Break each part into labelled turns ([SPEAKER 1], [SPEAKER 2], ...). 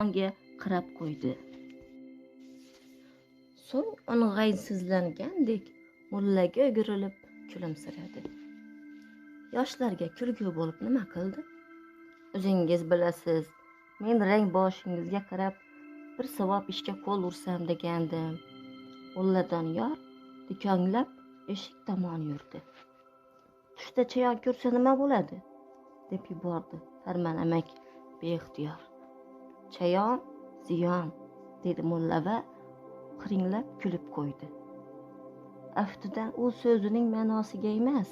[SPEAKER 1] Tomonga qarab qo'ydi. So'ng o'ng'aysizlangandek mullaga o'girilib kulimsiradi. Yoshlarga kulgu bo'lib nima qildi? O'zingiz bilasiz, men rang boshingizga qarab bir savob ishga qo'l ursam degandim. Mulla Doniyor dikonglab eshik tomon yurdi. Tushda chayon ko'rsa nima bo'ladi? Deb yubordi Farmon amaki beixtiyor. Chayon ziyon, dedi mulla va qiringlab kulib qo'ydi. Aftidan u so'zining ma'nosiga emas,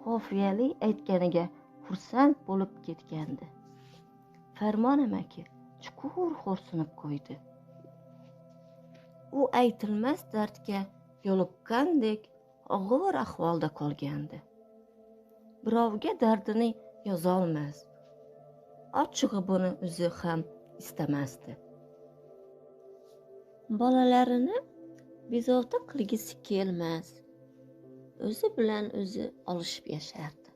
[SPEAKER 1] xufiyali aytganiga xursand bo'lib ketgandi. Farmon amaki chuqur xo'rsinib qo'ydi. U aytilmas dardga yo'liqqandek og'ir ahvolda qolgandi. Birovga dardini yozolmas. Ochig'i buni o'zi ham istamasdi. Bolalarini bezovta qilgisi kelmas. O'zi bilan o'zi olishib yashardi.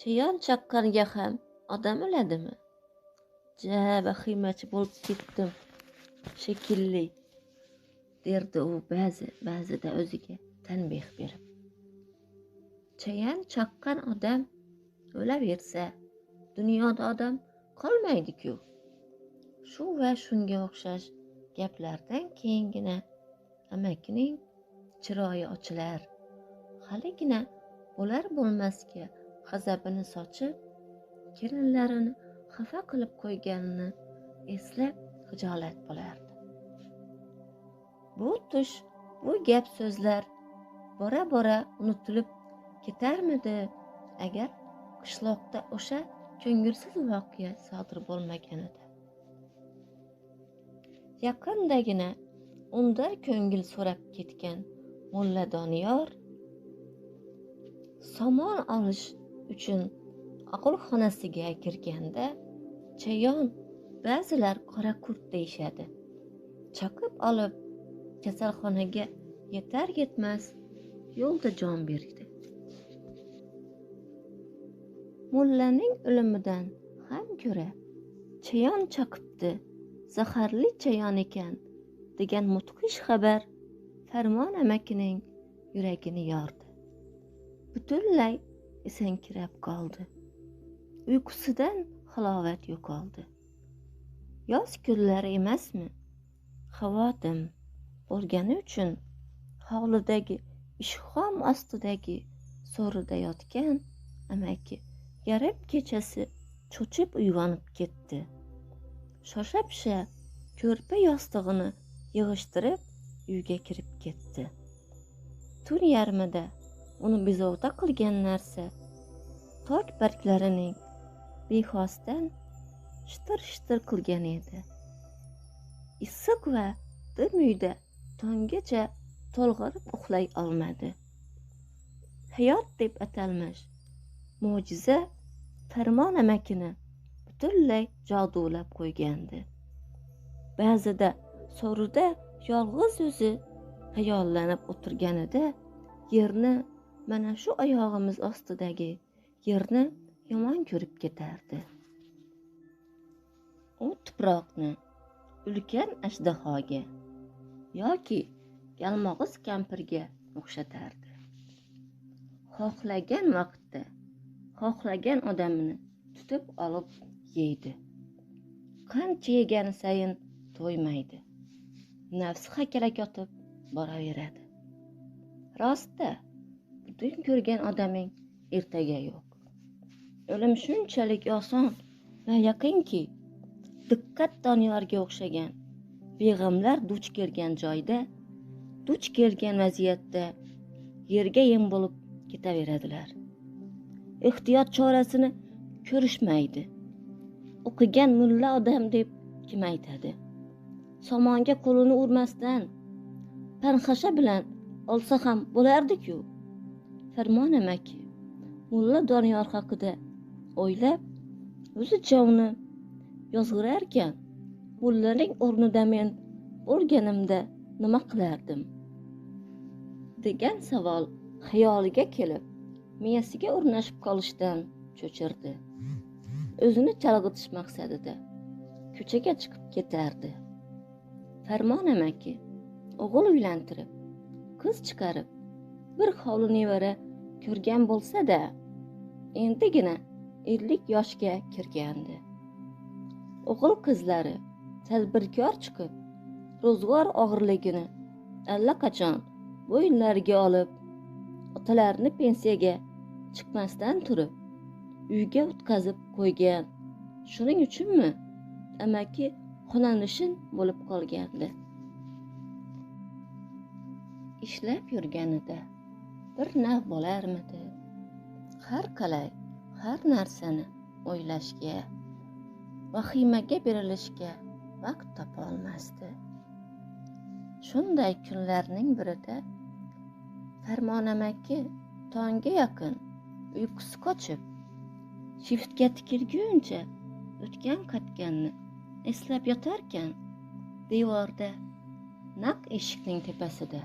[SPEAKER 1] Chayon chaqqanga ham odam o'ladimi? Ja vahimachi bo'lib ketdim shekilli, derdi u ba'zida o'ziga tanbeh berib. Chayon chaqqan odam o'laversa, dunyoda odam qolmaydi-ku. Shu va shunga o'xshash gaplardan keyingina amakining chiroyi ochilar. Haligina bo'lar bo'lmasga g'azabini sochib, kelinlarini xafa qilib qo'yganini eslab xijolat bo'lardi. Bu tush, bu gap so'zlar bora-bora unutilib ketarmidi agar qishloqda o'sha ko'ngilsiz voqea sodir bo'lmaganida? Yaqindagina undan ko'ngil so'rab ketgan Mulla Doniyor somon olish uchun og'ilxonasiga kirganda chayon, ba'zilar qora qurt deyishadi, chaqib olib kasalxonaga yetar yetmas yo'lda jon berdi. Mullaning o'limidan ham ko'ra chayon chaqibdi, zaharli chayon ekan degan mudhish xabar Farmon amakining yuragini yordi. Butunlay esankirab qoldi. Uyqusidan halovat yo'qoldi. Yoz kunlari emasmi? Havo dim bo'lgani uchun hovlidagi ishxom ostidagi so'rida yotgan amaki yarim kechasi cho'chib uyg'onib ketdi. Shosha-pisha ko'rpa yostig'ini yig'ishtirib uyga kirib ketdi. Tun yarmida uni bezovta qilgan narsa tok barglarining bexosdan shitir-shitir qilgan edi. Issiq va dim uyda tonggacha to'lg'anib uxlay olmadi. Hayot deb atalmish mo'jiza Farmon amakini butunlay jodulab qo'ygandi. Ba'zida so'rida yolg'iz o'zi xayollanib o'tirganida yerni, mana shu oyog'imiz ostidagi yerni yomon ko'rib ketardi. U tuproqni ulkan ajdahoga yoki yalmog'iz kampirga o'xshatardi. Xohlagan vaqtda xohlagan odamini tutib olib yeydi. Qancha yegani sayin to'ymaydi. Nafsi hakalak yotib boraveradi. Rostda, butun ko'rgan odaming ertaga yo'q. O'lim shunchalik oson va yaqinki, diqqat Doniyorga o'xshagan beg'amlar duch kelgan joyda, duch kelgan vaziyatda yerga yem bo'lib ketaveradilar. Ehtiyot chorasini ko'rishmaydi. O'qigan mulla odam deb kim aytadi? Somonga qo'lini urmasdan panxasha bilan olsa ham bo'lardi-ku. Farmon amaki Mulla Doniyor haqida o'ylab, o'zicha uni yozg'irarkan, mullaning o'rnida men bo'lganimda nima qilardim degan savol xayoliga kelib, miyasiga o'rnashib qolishdan cho'chirdi. O'zini chalg'itish maqsadida ko'chaga chiqib ketardi. Farmon amaki o'g'il uylantirib, qiz chiqarib, bir hovli nevara ko'rgan bo'lsa-da, endigina 50 yoshga kirgandi. O'g'il qizlari tadbirkor chiqib, ro'zg'or og'irligini allaqachon bo'yinlariga olib, otalarini pensiyaga chiqmasdan turib uyga o'tkazib qo'ygan. Shuning uchunmi amaki xonanishin bo'lib qolgandi. Ishlab yurganida bir nav bo'larmidi? Har qalay har narsani o'ylashga, vahimaga berilishga vaqt topa olmasdi. Shunday kunlarning birida Farmon amaki tongga yaqin uyqusi qochib, shiftga tikilguncha o'tgan qatganni eslab yotarkan, devorda naq eshikning tepasida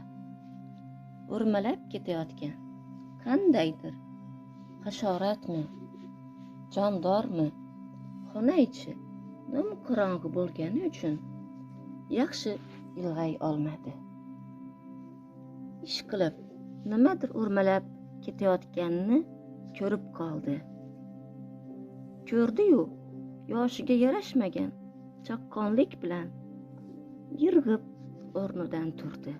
[SPEAKER 1] o'rmalab ketayotgan qandaydir hasharotmi, jondormi, xona ichi nim qorong'i bo'lgani uchun yaxshi ilg'ay olmadi. Ish qilib nimadir o'rmalab ketayotganini ko'rib qoldi. Ko'rdi-yu, yoshiga yarashmagan chaqqonlik bilan yirg'ib o'rnidan turdi.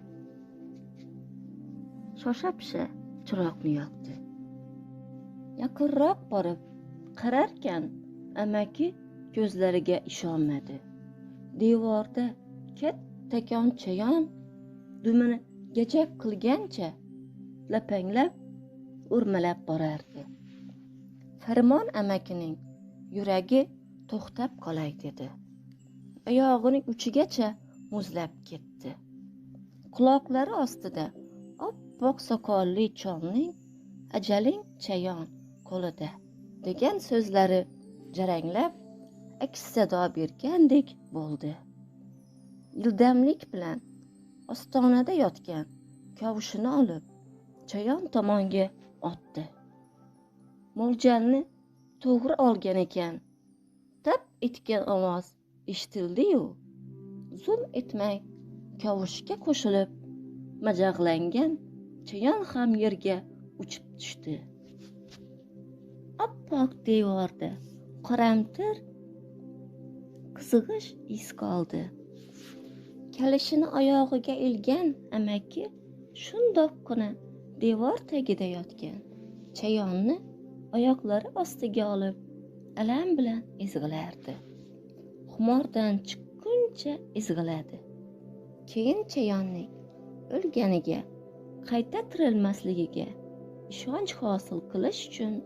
[SPEAKER 1] Shosha-pisha chiroqni yoqdi. Yaqinroq borib qararkan, amaki ko'zlariga ishonmadi. Devorda kattakon chayon dumini gajak qilgancha lapanglab o'rmalab borardi. Farmon amakining yuragi to'xtab qolay dedi. Oyog'ining uchigacha muzlab ketdi. Quloqlari ostida oppoq soqolli cholning ajaling chayon qo'lida degan so'zlari jaranglab aks sado bergandek bo'ldi. Ildamlik bilan ostonada yotgan kavushini olib chayon tomonga otdi. Mo'ljalni to'g'ri olgan ekan. Tap etgan ovoz eshitildi-yu, zum etmay kavushga qo'shilib majag'langan chayon ham yerga uchib tushdi. Oppoq devorda qoramtir qizg'ish iz qoldi. Kalishini oyog'iga ilgan amaki shundoqqina devor tagida yotgan chayonni oyoqlari ostiga olib alam bilan ezg'ilardi. Xumordan chiqquncha ezg'iladi. Keyin chayonning o'lganiga, qayta tirilmasligiga ishonch hosil qilish uchun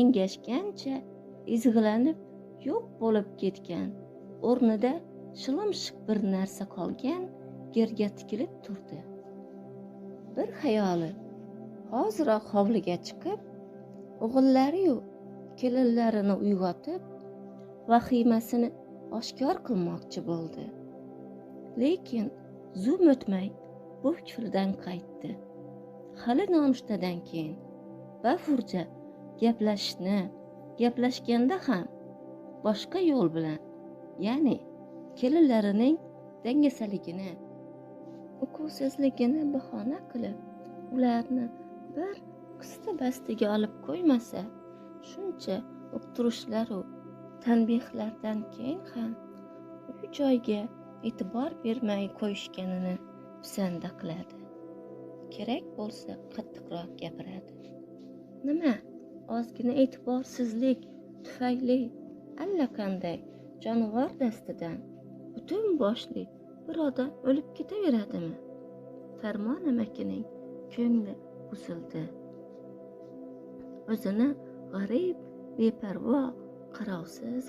[SPEAKER 1] engashgancha ezg'ilanib yo'q bo'lib ketgan, o'rnida shilimshiq bir narsa qolgan yerga tikilib turdi. Bir xayoli hoziroq hovliga chiqib, o'g'illari-yu kelinlarini uyg'otib, vahimasini oshkor qilmoqchi bo'ldi. Lekin zum o'tmay bu fikridan qaytdi. Hali nonushtadan keyin bafurja gaplashishni, gaplashganda ham boshqa yo'l bilan, ya'ni kelinlarining dangasaligini, uquvsizligini bahona qilib, ularni bir qista bastiga olib qo'ymasa, shuncha uqtirishlar-u tanbehlardan keyin ham uy joyga e'tibor bermay qo'yishganini pisanda qiladi. Kerak bo'lsa qattiqroq gapiradi. Nima, ozgina e'tiborsizlik tufayli allaqanday jonivor dastidan butun boshli bir odam o'lib ketaveradimi? Farmon amakining ko'ngli buzildi. O'zini g'arib, beparvo, qarovsiz